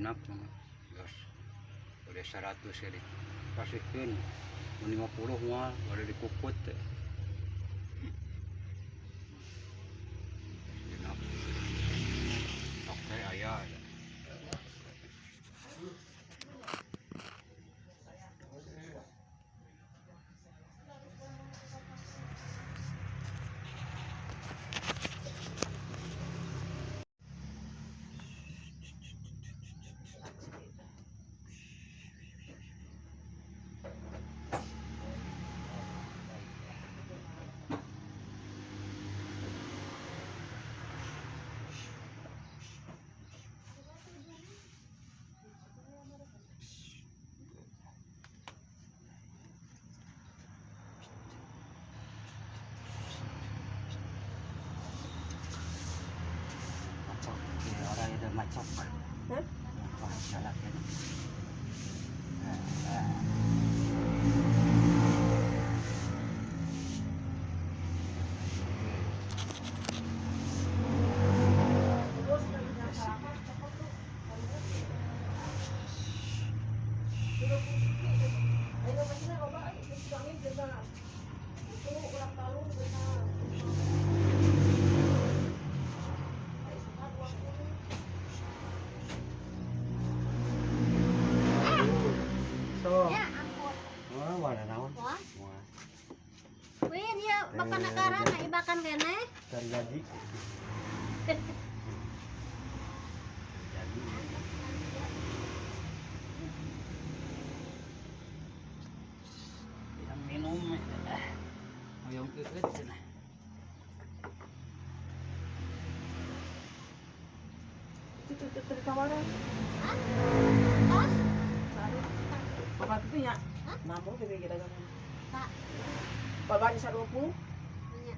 Genap geus udah 100 ya dipasihkeun. Mun 50 moal bade dikukut teh. Genap. Oke aya. Macok. Hah? Wah, jalan ya. So. Ya ampun. Wah, warna naon? Wah. Wah, Win ya bapak nakara na ibakan kene. terjadi. Terjadi. Yang minum hoyong eueut cenah. Itu tawaran. Hah? Tos? Bapak itu ya. Hah? Mampu bebe kita kan. Pak. Bapak bisa 20. Nya.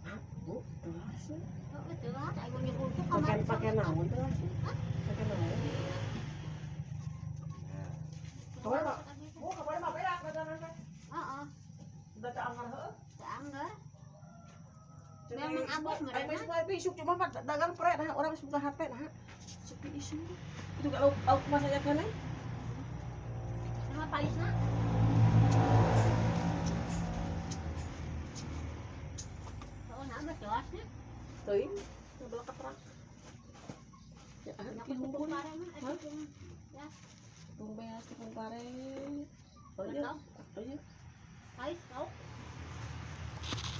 Hah, Bu, terus. Oh, betul lah, ayo nyukur tuh Pakai kamari. pakai naon terus. Hah? Pakai naon. Kabar Pak. Bu, kabar mah berak dagangan teh. Heeh, Udah teu anggar heueuh. teu anggar. Memang abos Ai mereka. mah supaya isuk cuma mah dagang pre nah orang suka hate nah. Sepi isu. Itu kalau lauk masak kene. Sama palisna. Oh, nah geus jelasnya. Teuing, sebelah keterak. Ya, Nya ki tepung hukum. pare mah Hah? tepung. Ya, Tepung beas, tepung pare. Oh iya, betul. oh iya. Pais kau.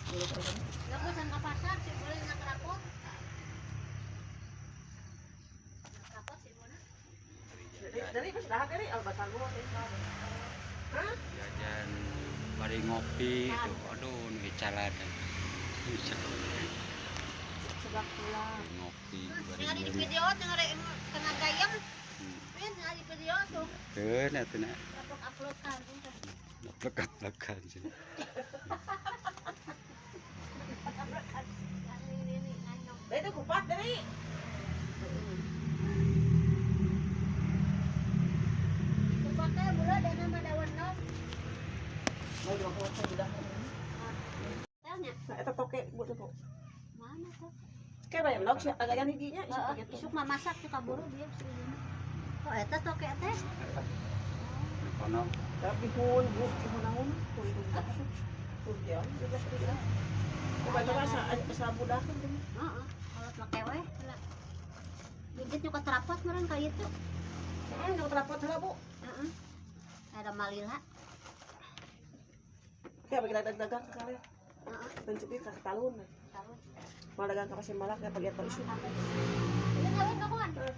Boleh kan? Ya pesan ke pasar sih boleh nak rapot. Nak rapot sih boleh. Dari geus dahar dari albasan gua teh. Hah? Jajan bari ngopi itu. Aduh, nu icalan. Seblak tulang. Ngopi bari Tinggal di meuli. video tinggal di tengah gayeng. Win tinggal di video tuh. Keun atuh na. Upload upload kan. Lekat-lekat cenah. Upload kan. Ini ini nganyong. Dari itu kupat dari. Kupatnya bulan dan nama daun nos. Mau dua kupat sudah. Tanya Nah, eta toke buat itu. mana tuh? Kayak bayam lauk sih agak yang hijinya isuk Heeh, gitu. isuk mah masak tuh kaburu dia sih. Oh, eta toke teh. Kono Tapi bihun, bu, bihun naon? Tuh itu. Tuh dia, juga sedikit. Kupat mah asa asa budakan tuh. Heeh, kalau make weh lah. Bibit nyokot rapot meureun ka itu. Heeh, nyokot rapot heula, Bu. Heeh. Ada malila. Kayak bagi dagang ke kalian. Heeh, Dan cepi ke talun. taruh. Mau dagang ke pasir malak ya pagi atau isu. Ini ngawin kawan. Terus.